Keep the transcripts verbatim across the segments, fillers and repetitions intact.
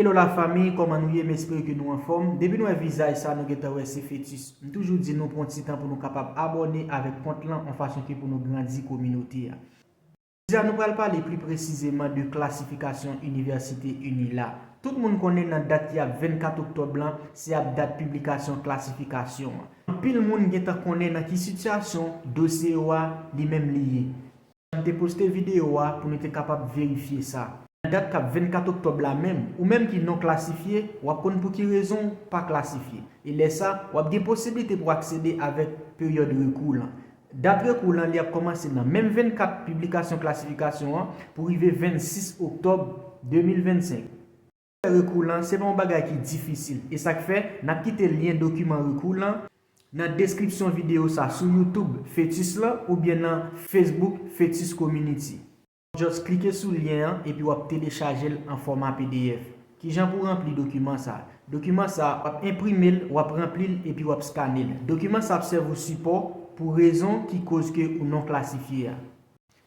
Hello la fanmi, kòman nou ye? M espere ke nou anfòm. Depi nou wè vizaj sa, nou gentan wè se Fetis. M toujou di nou pran ti tan pou nou kapab abòne avèk kont lan, yon fason ke pou nou grandi kominote a. Jodi a nou pral pale pli presizeman de klasifikasyon Inivèsite Inila. Tout moun konnen nan dat ki ap vennkat oktòb lan, se ap dat piblikasyon klasifikasyon an. Anpil moun gentan konnen nan ki sitiyasyon dosye yo a li menm li ye. M te poste videyo a pou nou te kapab verifye sa. Nan dat k ap vennkat oktòb la menm, ou menm ki non klasifye, w ap konn pou ki rezon w pa klasifye. E lè sa, w ap gen posiblite pou aksede avèk peryòd rekou lan. Dat rekou lan li ap kòmanse nan menm vennkat piblikasyon klasifikasyon an pou rive vennsis oktòb de mil vennsenk. Rekou lan se pa yon bagay ki difisil, e sa k fè n ap kite lyen dokiman rekou lan nan deskripsyon videyo sa sou YouTube Fetis lan oubyen nan Facebook Fetis Community. Just klike sou lyen an epi w ap telechaje l an fòma P D F. Kijan pou w ranpli dokiman sa? Dokiman sa, w ap enprime l, w ap ranpli l epi w ap skane l. Dokiman sa ap sèvi w sipò pou rezon ki koz ke ou non klasifye a.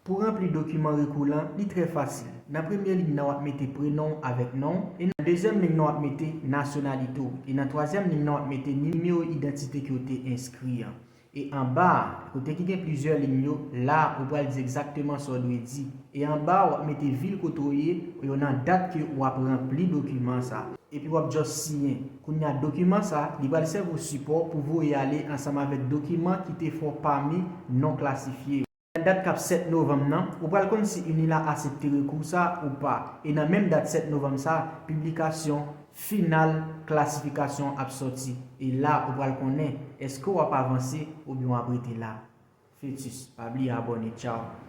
Pou ranpli dokiman rekou lan, li trè fasil. Nan premye liy nan, w ap mete prenon w avèk non w, e nan dezyèm liy nan, w ap mete nasyonalite w, e nan twazyèm liy nan, w ap mete nimewo idantite ke w te enskri an. E anba a, kote ki gen plizyè liy yo, la a, ou pral di egzakteman sa w dwe di. E anba a, w ap mete vil kote w ye, yo nan dat ke w ap ranpli dokiman sa. Epi w ap just siyen. Kounye a, dokiman sa, li pral sèvi w sipò pou voye ale ansanm avèk dokiman ki te fè w pami non klasifye yo. Nan dat k ap sèt novanm nan, ou pral konn si Inila aksepte rekou sa ou pa. E nan menm dat sèt novanm sa, piblikasyon final klasifikasyon ap sòti. E la, ou pral konnen èske w ap avanse oubyen w ap rete la. Fetis, pa bliye abòne. Tchaw!